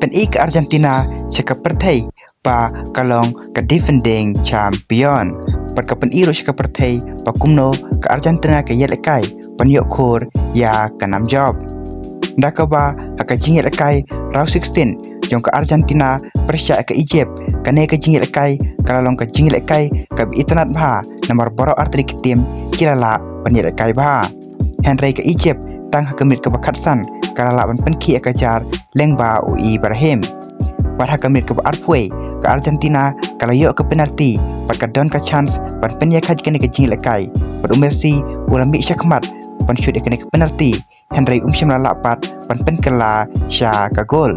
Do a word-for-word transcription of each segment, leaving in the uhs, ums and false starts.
Pyni ka Argentina sha ka pyrthei ba ka long ka defending champion. Bad ka pyni ruh sha ka pyrthei ba kumno ka Argentina ka ïalehkai ban ïoh khur ïa ka nam jop. Da kaba ha ka jingïalehkai round sixteen jong ka Argentina pyrshah ka Egypt, kane ka jingïalehkai ka la long ka jingïalehkai kaba itynnad bha namar baroh artylli ki team ki la lah ban ïalehkai bha. Hynrei ka Egypt tang ha ka minit kaba khatsan ka la lah ban pynkhih ïa ka jar lyngba u Ibrahim. Bad ha ka minit kaba arphew ka Argentina ka la ïoh ka penalty bad ka don ka chance ban pynïakhun kane ka jingïalehkai. Bad u Messi u la mih shakhmat ban shoot ïa kane ka penalty, hynrei um shym la lah pat ban pynkylla sha ka goal.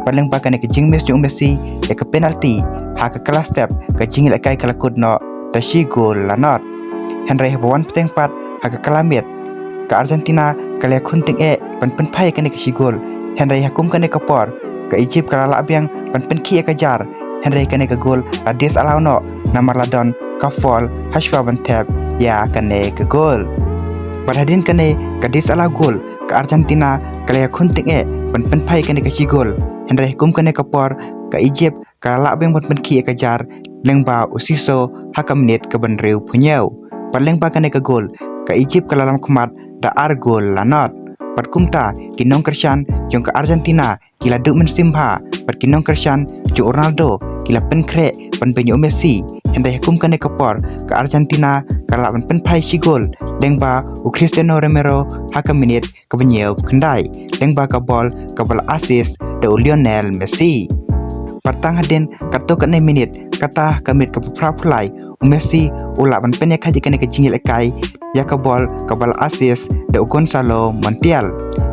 Bad lyngba kane ka jingmiss jong u Messi ïa ka penalty, ha ka kylla step ka jingïalehkai ka la kut noh da shi goal la not. Hynrei haba wan bteng pat ha ka kylla miet, ka Argentina ka la ïakhun tyngeh ban pynphai ïa kane ka shi goal. Hynrei ha kum kane ka por ka Egypt ka la lah biang ban pynkhih ïa ka jar, hynrei kane ka goal la disallow noh namar la don ka foul hashwa ban thep ïa kane ka goal. Bad hadien kane ka disallow goal, ka Argentina ka la ïakhun tyngeh ban pynphai ïa kane ka shi goal, hynrei ha kum kane ka por ka Egypt ka la lah biang ban pynkhih ïa ka jar lyngba u Suso ha ka minit kaba hynriewphew hynñiew. Bad lyngba kane ka goal ka Egypt ka la lam khmat da ar goal la not. Bad kumta ki nongkyrshan jong ka Argentina ki la duh mynsiem bha, bad ki nongkyrshan jong u Ronaldo ki la pynkhreh ban beiñ ïa u Messi. Hynrei ha kum kane ka por ka Argentina ka la lah ban pynphai shi goal lyngba u Cristiano Romero ha ka minit kaba hynñiewphew khyndai lyngba ka ball kaba la assist da u Lionel Messi. Bad tang hadien katto katne minit, kata ha ka minit kaba phraphew lai, u Messi u lah ban pynïakhun ïa kane ka jingïalehkai ïa ka ball kaba la assist da u Gonzalo Montiel.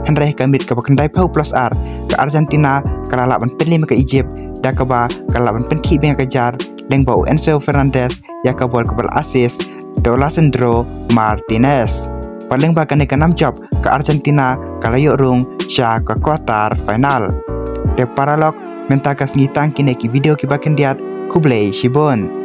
Hynrei ha ka minit kaba khyndaiphew plus ar ka Argentina ka la lah ban pynliem ïa ka Egypt, da kaba ka la lah ban pynkhih biang ïa ka jar lyngba u Enzo Fernandez ïa ka ball kaba la assist da u Lisandro Martinez. Bad lyngba kane ka nam jop ka Argentina ka la ïoh rung sha ka quarter final. Te paralok, mynta ka sngi tang kine ki video kiba khyndiat. Khublei shibun.